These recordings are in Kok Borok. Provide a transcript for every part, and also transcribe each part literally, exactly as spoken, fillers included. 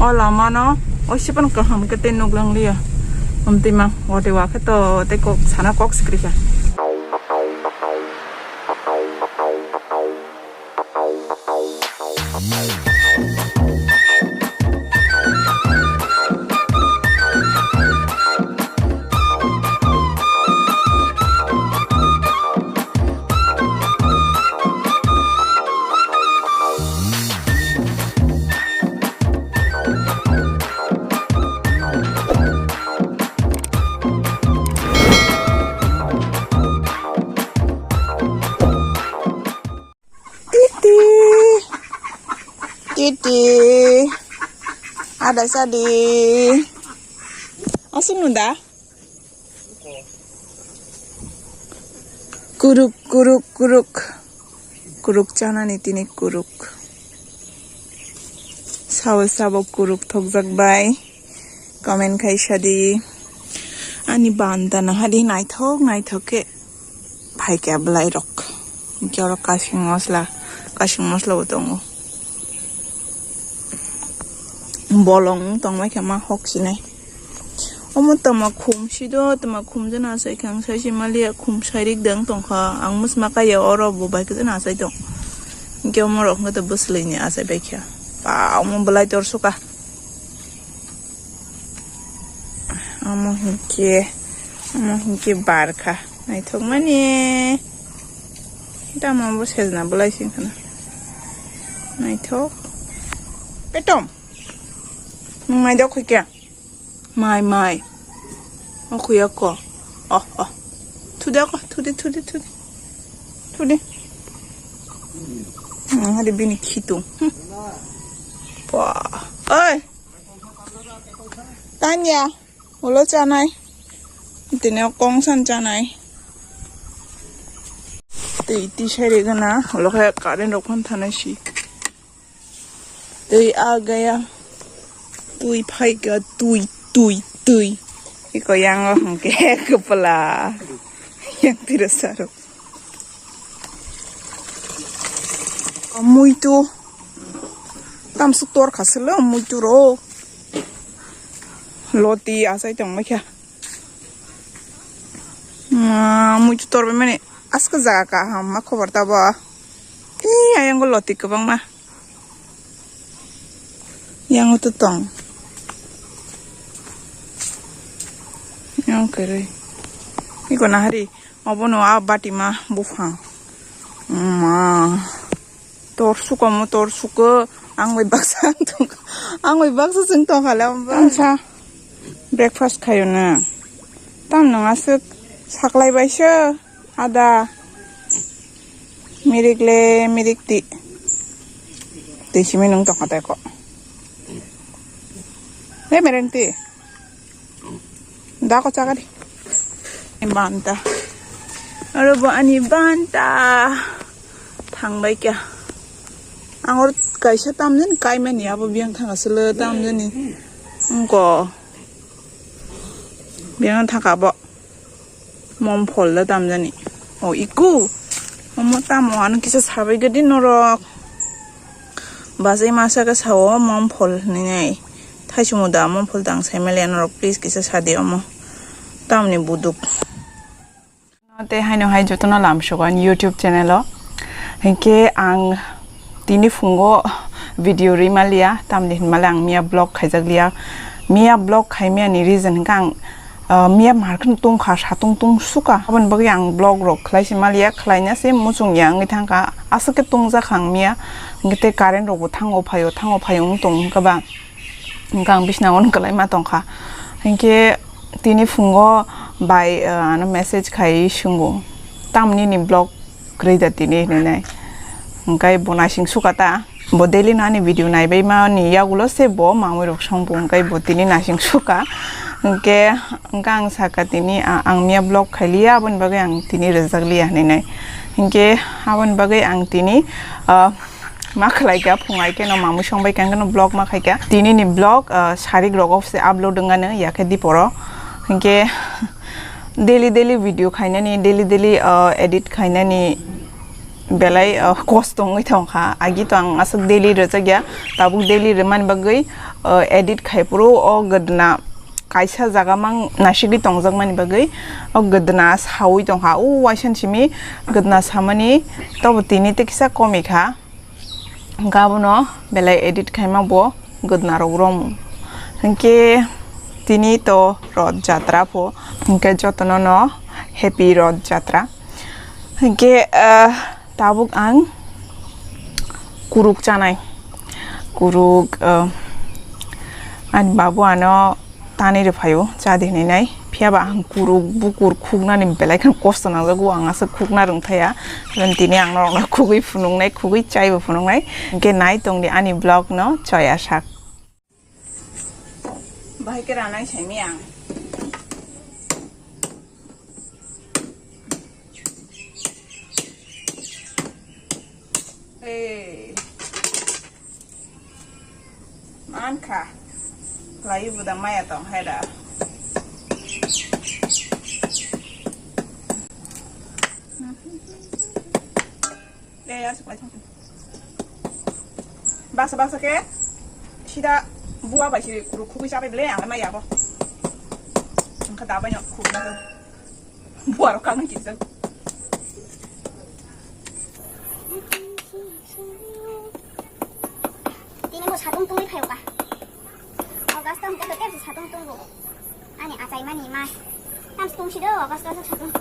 O lama no o sipan kaham khe tei nuk lang liya. Amtwi mang wate wa khe to tei kok sana kok sikri kha. Titi. Titi. Ada sadi. Asung nunda. Kuruk, kuruk, kuruk. Kuruk chanani tini kuruk. Sawi sabo kuruk thokjak bai. Comment khai sadi. Ani banta na hadi naithok, naithok khe. Phaikya bwlairok. Hwnkhe oro kasing mosla, kasing mosla bo tongo. Bolong wng tongmai khe ma hok sinai. Omo tama khum si do, tama khum jana asai khe ang sai si maliya, khum sairik dang tongkha. Ang musma kaya oro bo bai khe jana asai tong. Hwnkhe omo rok hwnkhe to bwswlwi ni asai bai khe. Pa omo bwlai tor suka. Omo hinkhe, omo hinkhe barkha. Naithokmani. Tamo bo sejna bwlai sing khana. Naithok. Petom. Nwng mai dok khuikya. Mai, mai. O khuyako. Oh, oh. Thudi ako, thudi, thudi, thudi. Thudi. Hmm, hadi bini khitung. Hmm. Pwa. Oi. Tanya. Ulo chanai. Tini o kongsan chanai. Tei tisai rigana. Ulo khe current rok phan thanai si. Twi agaya, twi phaika, twi, twi, twi. Iko yango hwnkhe kwpla. Yang tira saro. Muitu. Tamsuk tor khasilo muitu ro. Loti asai tong maikha. Ma, muitu tor bai mani aska jaga kaham ma khobor tabo. Ee, ayang go loti kwbangma. Yang o to tong. Yang kwrwi. Iko nahari. Obono a batima buphang. Ma. Tor suko mo tor suko. Ang bai baksa tong. Ang bai baksa sing tong khala. Tamsa. Breakfast khayo na. Tam nang aswk saklai bai se. Ada. Mirik le mirik ti. Ti simi nung tong kata ko. Le mereng ti. Da ko chakari. Banta. Aro bo ani banta. Thang bai kya. Angor kaisa tamjani kaimani abo biyang thang aswle tamjani. Ngko. Biyang thang abo. Mom phol da tamjani. O iku. Omo tamo ano kisa sabai gadi norok. Bajai masa ka sao mom phol hinwi nai. Thaisumu da mom phol tang sai mele norok please kisa sadi omo. Tamni buduk. Te haino hai jotono lamsogo ani YouTube channel o. Hinkhe ang tini phungo video rimaliya, tamni hinmale ang miya vlog khaijakliya. Miya vlog khaimiyani reason hinkhe ang, ah, miya market tongkha, satung tong suka. Aboni bagwi ang vlog rok khlai se maliya, khlaina se muchungya wngwi thangkha. Aswk khe tongjakha ang miya. Hinkhe tei current rokbo thango phaio, thango phaio wng tong hinkhe ba. Hinkhe ang bisna ono kwlai ma tongkha. Hinkhe tini phungo bai, ah, ano message khai sungo. Tamni ni vlog kwrwi da tini hinwi nai. Hwnkhe bo naising suka ta. Bo daily no ani video naibai mani yagulo se bo mamui rok songbo hwnkhe bo tini naising suka. Hwnkhe, hwnkhe ang saka tini a-, ang miya vlog khailiya aboni bagwi ang tini rwjakliya hinwi nai. Hwnkhe aboni bagwi ang tini, ah, ma khlai kha phung ai khe no mamui song bai kha hwnkhe no vlog ma khai kha. Tini ni vlog, ah, sarik rogo se upload wng ano yakhe diporo. Hwnkhe daily daily video khainani, daily daily, ah, edit khainani belai, ah, kosto wngwi thong kha. Agi to ang aswk daily rwjak ya, tabuk daily rwmani bagwi, O edit khai phuru o gwdna kaisa jaga mang nasigwi tongjakmani bagwi o gwdna sawi tongkha. O waisa simi gwdna samani tobo tini tei kisa komikha. Hwnkhe abono belai edit khaima bo gwdna rok rom. Hwnkhe tini to Roth Jatra pho, hwnkhe jotono no Happy Roth Jatra. Hwnkhe, ah, tabuk ang kuruk chanai. Kuruk, ah, ani babu ano tanwi rwphaio, cha di hinwi nai. Phiya ba ang kuruk bukur khuknani belai kheno kosto nangjago, ang aswk khukna rwngthaya. Tini ang norokno khugwi phunuknai, khugwi chaibo phunuknai. Hwnkhe nai tongdi ani vlog no choya sak. Bahai khe ranai saimi ang. Ei. Mankha. Lai buda maya tong hai da. Ei, asuk lai thang. Baksa baksa khe sida bua bai si ruk khugwi chabai bele ang maya bo. Angkha da bai no khugna. Buarok kang kisa. Tini bo satung tungwi phaio ka. August hwnkhe to tebsi satung tungo. Ani achai mani mas. Tam tungsi do August o satung.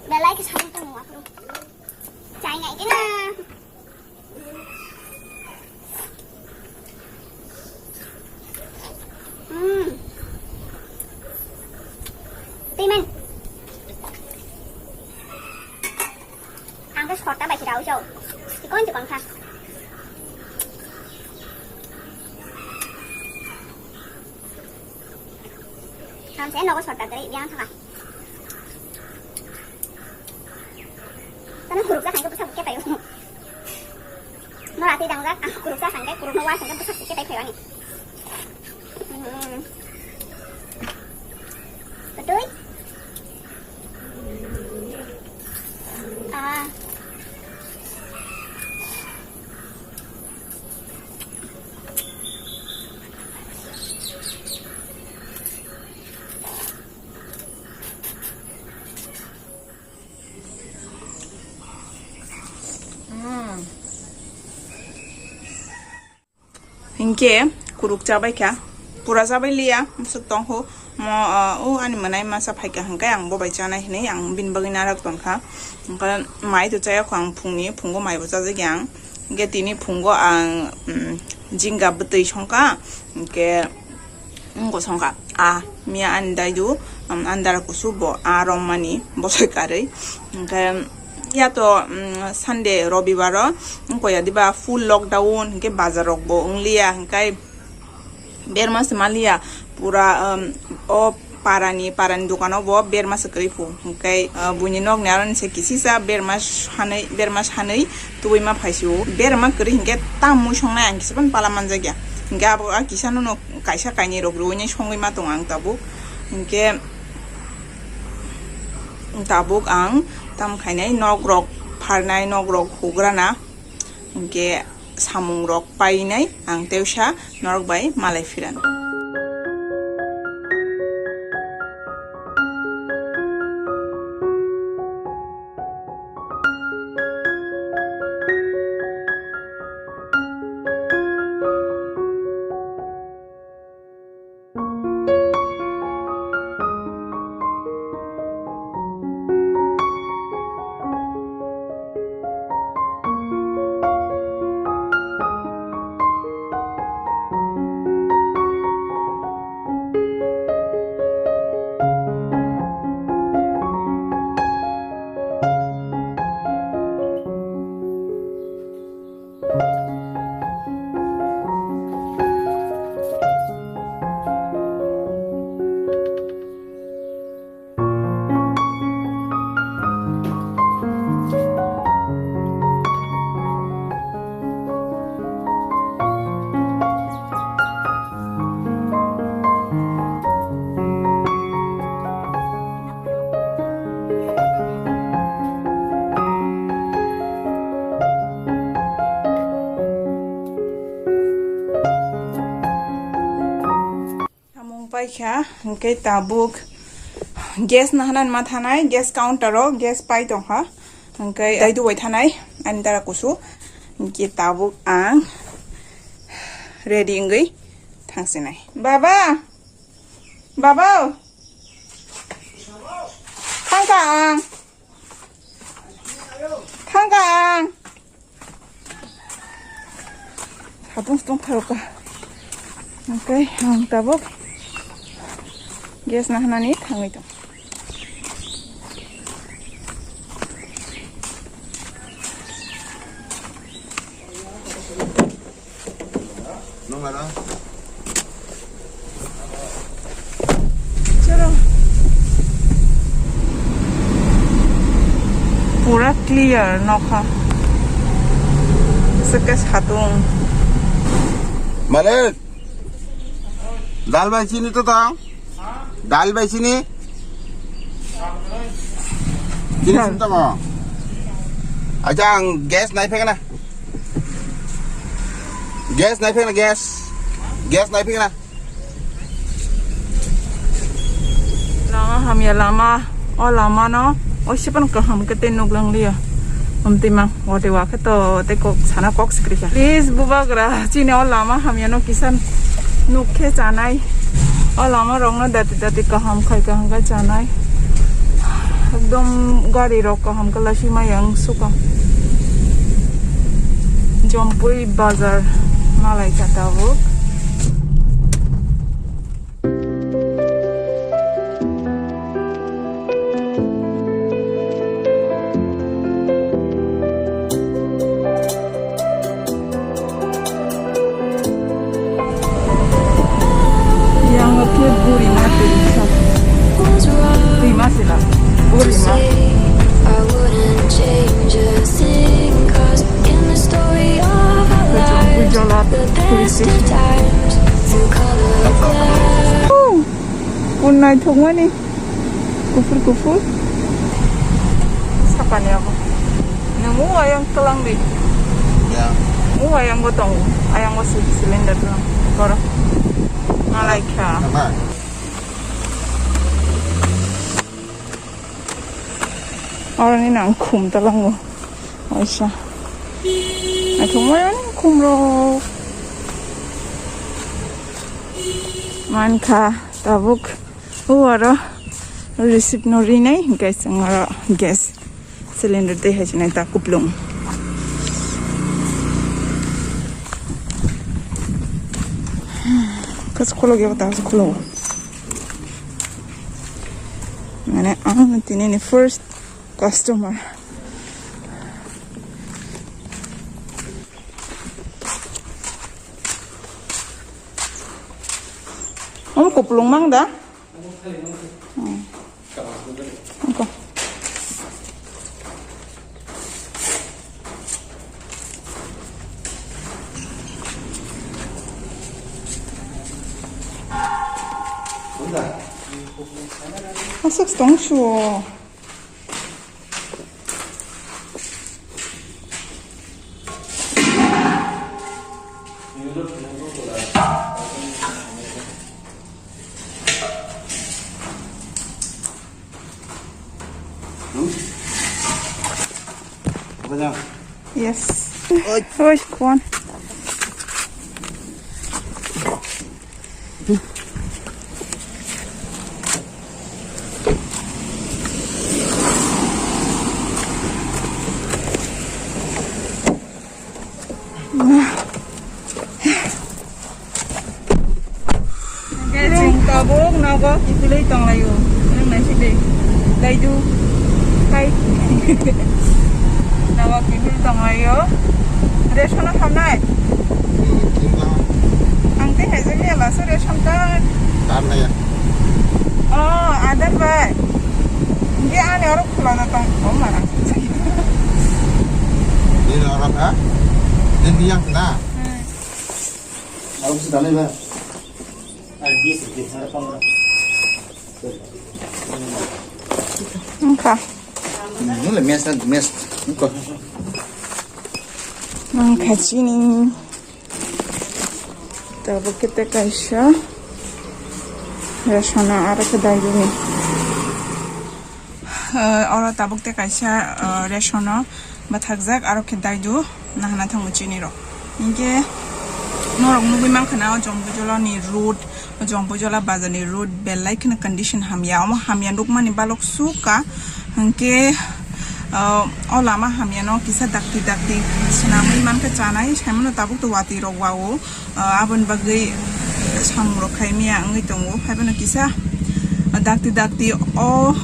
Belai khe satung tungo aphuru. Chai nai kena. Hmm. Timen. Ang khe sota bai khe rao chao. Chikon chikon kha. Ang se nogo sota gari biang thaka. Tano kuruk sa kangke bwsa bwkhe tayo. Nora tei dangjak, ang kuruk sa kangke, kuruk no wa kangke bwsa bwkhe tai phayo ani. Hmm. Betul? Ah. Hinkhe kuruk chabai kha, pura chabai liya, bwswk tong kho, mo, ah, o ani mwnai masa phai kha, hinkhe ang bo bai chanai hinwi ang bini bagwi narak tong kha. Hinkhe mai to chaya kho ang phungni, phungo mai bo chajak ya ang. Hinkhe tini phungo ang, um, jinga bwtwi song kha, hinkhe Wngkha songkha, a miya ani daidu, um, ani dara kusu bo a romani bosoi karwi. Hinkhe ya to, um, Sunday, Robibaro wngkha ya diba full lockdown, hinkhe bazar rok bo wngliya, hinkhe berma se maliya, pura, um, o parani, parani dukano bo berma se kwrwi phu. Hinkhe, uh, buini nokni aroni se kisisa berma sanwi, berma sanwi tubui ma phaisio. Berma kwrwi hinkhe tam mui songnai ang kisa phano pala manjakya. Hinkhe abo a kisa no no kaisa kainwi rok rwui nai songwi ma tongo ang tabuk. Hinkhe tabuk ang tam khainai nok rok pharnai, nok rok hugrana. Hinkhe samung rok painai ang teusa norok bai malai phiran. Kha, hwnkhe tabuk gas nahanani ma thanai, gas counter o gas pai tongkha, hwnkhe daidu bai thanai, ani dara kusu, hwnkhe tabuk ang ready wngwi thangsinai. Baba! Baba! Thangkha ang! Thangkha ang. Satung satung kharoka. Oke, ang tabuk gas nahanani thangwi tong. Nung ano? Chalo. Pura clear nokha. Seke satung. Malik. Dal bai chini to tong. Dal bai chini? Chini sini tongo. Acha ang gas nai phek na. Gas nai phek na, gas. Gas nai phek na. Lama hamya lama. O lama no. O sipan kaham kete nuk lang liya. Amtwi mang, wate wa khe to tei kok sana kok sikri kha. Please, bubagra, chini o lama hamya no kisa nuk khe chanai. O lama rok no dati dati kaham khai kaham khai chanai. Ekdom gari rok kaham khe lasi ma yang suka. Jompui bazar malai kha tabuk. Yang khe buri ma twi kha. Twi ma sila. Buri ma. Khe chwng pui jala twi si. Kun naithokmani. Kufur kufur. Sakani abo. Nung o ayang tlang di. Ya. O ayang bo tong. Ayang bo si-, cylinder tlang. Koro. Malai kha. Tama. Oro ni nang khum talango. Aisa. Athumai ani khum ro. Mankha tabuk. O aro receipt no rinai, hingke chwng aro gas cylinder tei hai sinai ta kuplung. Kas khuluk ya, ta khuluk. Mane ang tini ni first customer. Om kuplung mang da? Hmm. Oke. Aswk tong suo. Yes. Oi. Oi, kuan. Guys, chwng tabuk nogo kiphilwi tonglaio. Nwng naisik di. Daidu. Hai. Nogo kiphilwi tonglaio. Ration no hamnai? Ang tei haijak ya laso ration card. Card naya. Oh, Aadhaar bai. Di ani oro khulana tong. Oh, mara. Di oro ha? Di yang na. Hmm. Aku sudah nih, Bang. Wngkha. Nule mes, mes. Wngkha. Wngkha chini. Tabuk khe tei kaisa. Ration no aro khe daidu ni. Eh, oro tabuk te kaisa, eh, ration no bathakjak, aro khe daidu nahana thango chini rok. Hinkhe norok nugwi mankha na o Jompuijala ni road, o Jompuijala bazar ni road belai kheno condition hamya. Omo hamya nukmani balok sukha. Hinkhe, eh, o lama hamya no kisa dakti dakti swnamwi mankha chanai, saimano tabuk to watwi rok wao. Ah, aboni bagwi samung rok khai miya wngwi tongo, haiphano kisa, ah, dakti dakti o,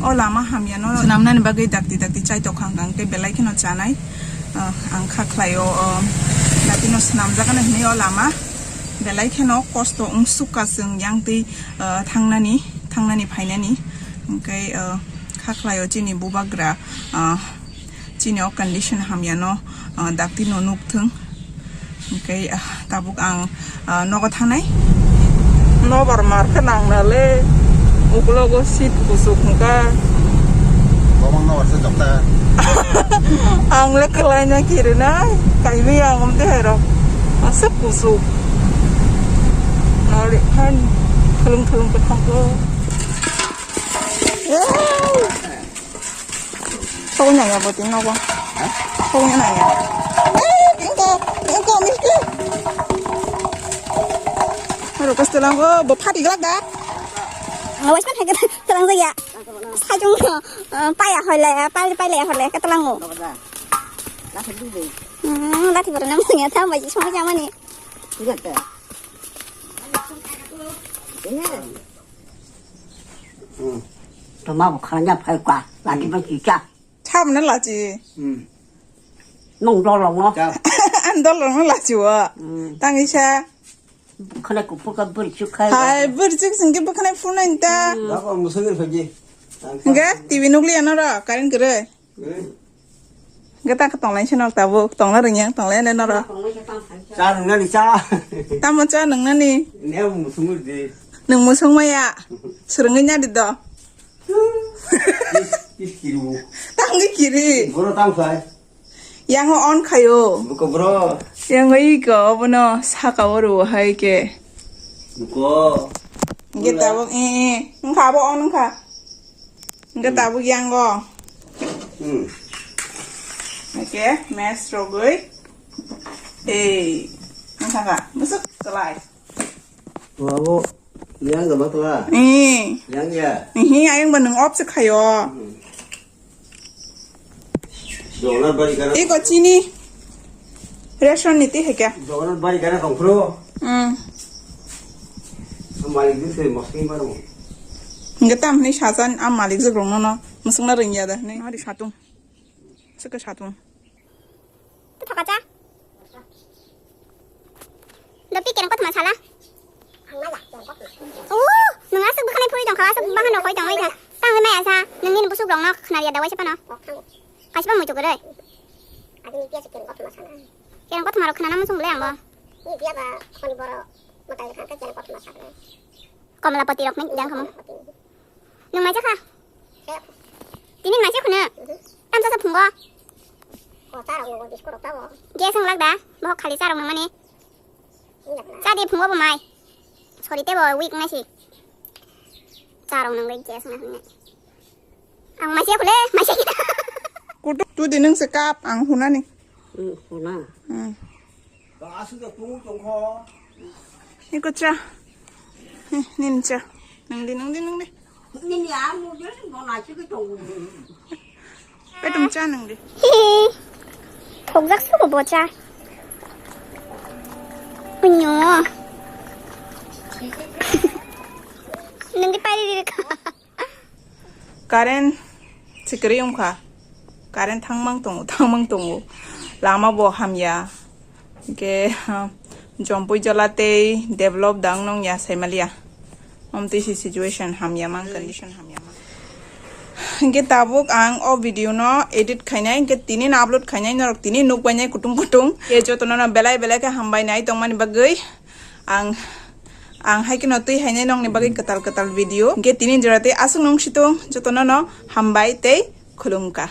o lama hamya no swnamnani bagwi dakti dakti chai tokha hwnkha hwnkhe belai kheno chanai. Ah, ang kha khlai o, ah, dakti no swnamjak hinwi o lama belai kheno kosto wngsukha chwng yang twi, ah, thangnani, thangnani phainani. Hwnkhe, ah, kha khlai o chini bubagra, ah, chini o condition hamya no, ah, dakti no nuk thung. Hwnkhe, ah, tabuk ang, ah, nogo thanai. Nobar mar khe nang na le, uklogo seat kuchuk hwnkha. Bomang nobar se jokta. Ang le kwlai na kiri nai, kaiwi ang om de hai rok. Aswk kuchuk. Nari khan thulung thulung khe thangkho. Kau nanya bo tin nogo. Kau nanya. Eh, tingko, tingko misti. Aro kas telang go, bo phati glak da. Wais kan hai telang go ya. Sajung ko, eh, paya hole, paya paya hole ka telang go. Hmm, lati boro nam sungya tam bai song jamani. Toma bo khana phai kwa, lati ba chicha. Cham na lachi. Hmm. Nong dolong no. An dolong na lachi wa. Hmm. Tang isa. Khana kupu ka buri chuk khai. Hai, buri chuk singke bukhana phunai ta. Hmm. Dako musungir phaji. Enggak, T V nukli ano ra, karin kere. Enggak, tak tonglai sih nok tabuk, tongla ringyang, tongla ene noro. Cha nang nani cha. Tamo cha nang nani. Ne musungir di. Nang musung maya. Serengnya di do. Is, is kiru. Tangwi kiri. Boro tang sai. Yang on khayo. Buko bro. Yang iko bono saka oru hai ke. Buko. Nge tabuk, eh, eh. Nge abo on nge. Nge tabuk yang go. Hmm. Oke, mes rogoi. Eh, nge saka. Masuk selai. Wabo, yang gak bakla. Eh. Yang ya. Ihi, ayang ba nung op se khayo. Hmm. Dolar bari kana. Iko chini. Ration niti heke. Dolar bari kana kongkro. Hmm. Malik dise mosking baru. Ngetam ni sasan am malik jogrong no no. Musung na ringya da ni. Hari satung. Seke satung. Twi thoka cha. Dopti kereng kothoma sala. Oh, nwng aswk bwkhanai phuri tongkha, aswk bahan rok hoi tongwi kha. Tangwi maya sa, nwng nini busuk rokno khna ya dawai se phano. Kaisa muitu kwrwi. Kereng kothoma rok khna na muchung le angbo. Komlapati rok ni jang khamu. Nwng mai jakha? Tini mai se khuna. Tamsa sa phungo. Gas ang lak da. Bohok khali charok nang mani. Cha di phungo bo mai. Sorry te bo weak nai si. Charok nang gas na hwnne. Ang mai se khule, mai se. Kutuk tu di nang se kap ang hunani. Hmm, huna. Hmm. Iko cha. Eh, nin cha. Nang di, nang di, nang di. Nini amu je bona chiki tongo. Petum cha nang di. Hi. Thokjak suko bo cha. Unyo. Nang di pari di ka. Current sikiri wngkha, current thangmang tongo, thangmang tongo, lama bo hamya, hwnkhe, ah, Jompuijala tei develop da wng nung ya saimalia, omtwi si situation hamya mang, condition hamya mang. Hwnkhe tabuk ang o video no edit khainai, hwnkhe tini no upload khainai, norok tini nukbainai kutung kutung, e jotono no belai belai khe hambai nai tongmani bagwi. Ang, ang hai kheno twi hainai nokni bagwi kwtal kwtal video. Hwnkhe tini jora tei aswk nung situng jotono no hambai tei khulumkha.